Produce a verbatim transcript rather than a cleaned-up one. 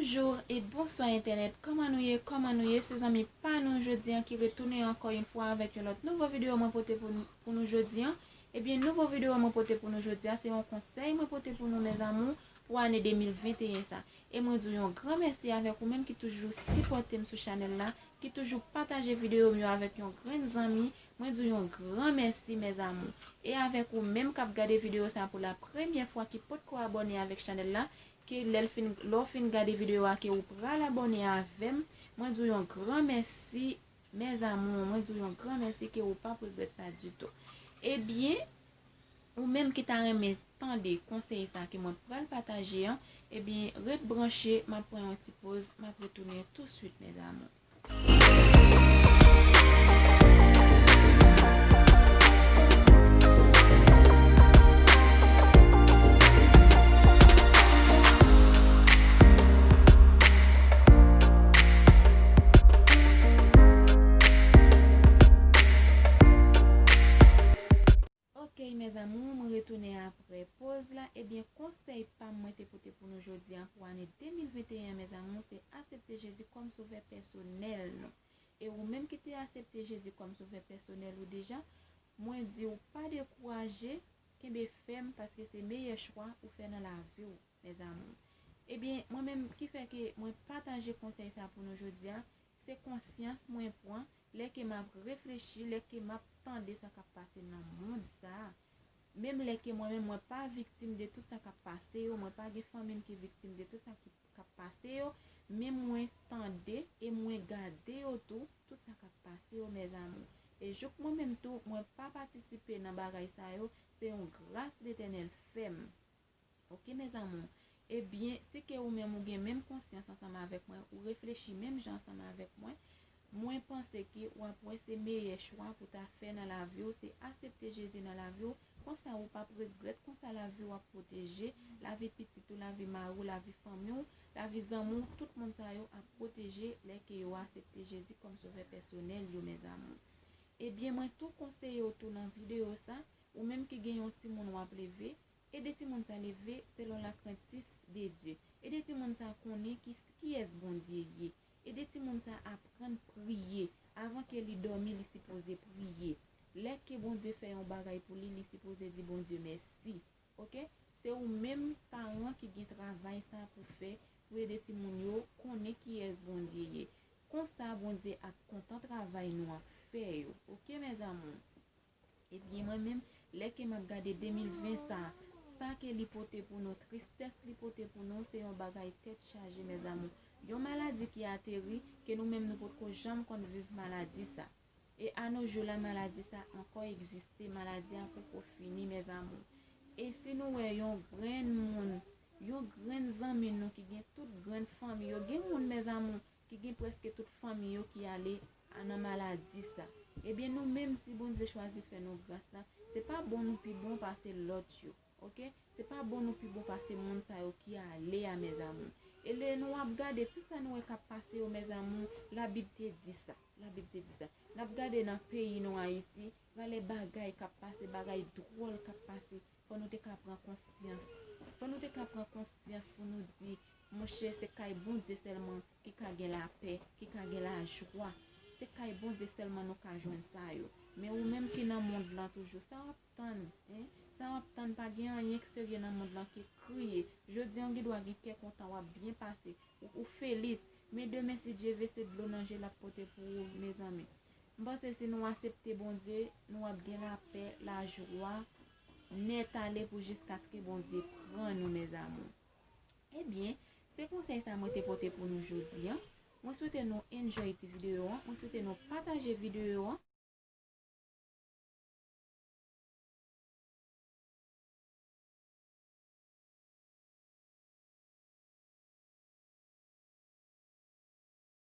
Bonjou e bonswa entènèt, kòman nou ye, kòman nou ye, se zanmi pa nou jodi an ki retounen ankò yon fwa avèk yon lòt nouvo videyo mwen pote pou nou, pou nou jodi an. Ebyen, nouvo videyo mwen pote pou nou jodi a, se yon konsèy mwen pote pou nou, mes amours, pou ane de mil venteyen sa. E mwen di w yon gran mèsi avèk ou menm ki toujou sipòte m sou chanèl la, ki toujou pataje videyo m yo avèk yon grenn zanmi. Mwen di w yon gran mèsi, mes amours. E avèk ou menm k ap gade videyo sa pou la premyè fwa, ki potko abòne avèk chanèl la, ke lè l fin, lè w fin gade videyo a, ke ou pral abòne avè m, mwen di w yon gran mèsi, mes amours, mwen di w yon gran mèsi ke ou p ap regrèt sa ditou. Ebyen, ou menm ki ta renmen tande konsèy sa ke mwen pral pataje an, ebyen, ret branche, m ap pran yon ti poz, m ap retounen touswit, mes amours. Ok, mes amours, mwen retounen apre poz la. Ebyen, konsèy pa m mwen te pote pou nou jodi a pou ane de mil venteyen, mes amours, se aksepte Jezi kòm sovè pèsonèl nou. E ou menm ki te aksepte Jezi kòm sovè pèsonèl ou deja, mwen di w pa dekouraje, kenbe fèm, paske se meyè chwa ou fè nan lavi w, mes amours. Ebyen, mwen menm ki fè ke mwen pataje konsèy sa pou nou jodi a, se konsyans mwen pran lè ke m ap reflechi, lè ke m ap tande sa k ap pase nan mond sa a. Menm lè ke mwen menm mwen pa viktim de tout sa k ap pase yo, mwen pa gen fanmi m ki viktim de tout sa ki, k ap pase yo, men mwen tande e mwen gade yo tou, tout sa k ap pase yo, mes amours. E jouk mwen menm tou, mwen pa patisipe nan bagay sa yo, se yon gras Letènèl fè m. Ok, mes amours. Ebyen, si ke ou menm ou gen menm konsyans ansanm avèk mwen, ou reflechi menm jan ansanm avèk mwen, mwen panse ke w ap wè se meyè chwa pou ta fè nan lavi w, se aksepte Jezi nan lavi w. Konsa ou p ap regrèt, konsa lavi w ap pwoteje, lavi pitit ou, lavi mari w, lavi fanmi w, lavi zanmi w, tout moun sa yo ap pwoteje lè ke yo aksepte Jezi kòm sovè pèsonèl yo, mes amours. Ebyen, mwen tou konseye w tou nan videyo sa, ou menm ki gen yon timoun w ap leve, ede timoun sa leve selon lakrentif de Dye. Ede timoun sa konnen ki, kiyès Bondye ye. Ede timoun sa aprann priye. Avan ke li dòmi, li sipoze priye. Lè ke Bondye fè yon bagay pou li, li sipoze di Bondye mèsi. Ok? Se ou menm paran ki gen travay sa pou fè, pou ede timoun yo konnen kiyès Bondye ye. Konsa, Bondye ap kontan travay nou ap fè yo. Ok, mes amours? Ebyen, mwen menm, lè ke m ap gade de mil ven sa, sa ke li pote pou nou, tristès li pote pou nou, se yon bagay tèt chaje, mes amours. Yon maladi ki ateri, ke nou menm nou potko janm konn viv maladi sa. E a nos jours la, maladi sa ankò egziste, maladi a poko fini, mes amours. E si nou wè yon grenn moun, yon grenn zanmi nou ki gen tout grenn fanmi yo, gen moun, mes amours, ki gen prèske tout fanmi yo ki ale a nan maladi sa. Ebyen, nou menm, si Bondye chwazi fè nou gras la, se pa bon nou pi bon pase lòt yo, ok? Se pa bon nou pi bon pase moun sa yo ki ale a, mes amours. E lè nou ap gade tout sa nou wè k ap pase yo, mes amours, Labib te di sa. Labib te di sa. N ap gade nan peyi nou, Ayiti, valè bagay k ap pase, bagay dwòl k ap pase. Fò nou te ka pran konsyans. Fò nou te ka pran konsyans pou nou di, monchè, se kay Bondye sèlman ki ka gen lapè, ki ka gen lajwa. Se kay Bondye sèlman nou ka jwenn sa yo. Men ou menm ki nan mond lan toujou, sa w ap tann, en? Sa w ap tann, pa gen anyen k serye nan mond lan ke kriye. Jodi a, w gen dwa gen kè kontan, w ap byen pase, ou, ou felis. Men demen, si Dye vle, se dlo nan je l ap pote pou ou, mezanmi. M panse si nou aksepte Bondye, nou ap gen lapè, lajwa, nèt ale pou jiskaske Bondye pran nou, mes amours. Ebyen, se konsèy sa mwen te pote pou nou jodi a. Mwen swete nou enjoy ti videyo an. Mwen swete nou pataje videyo an.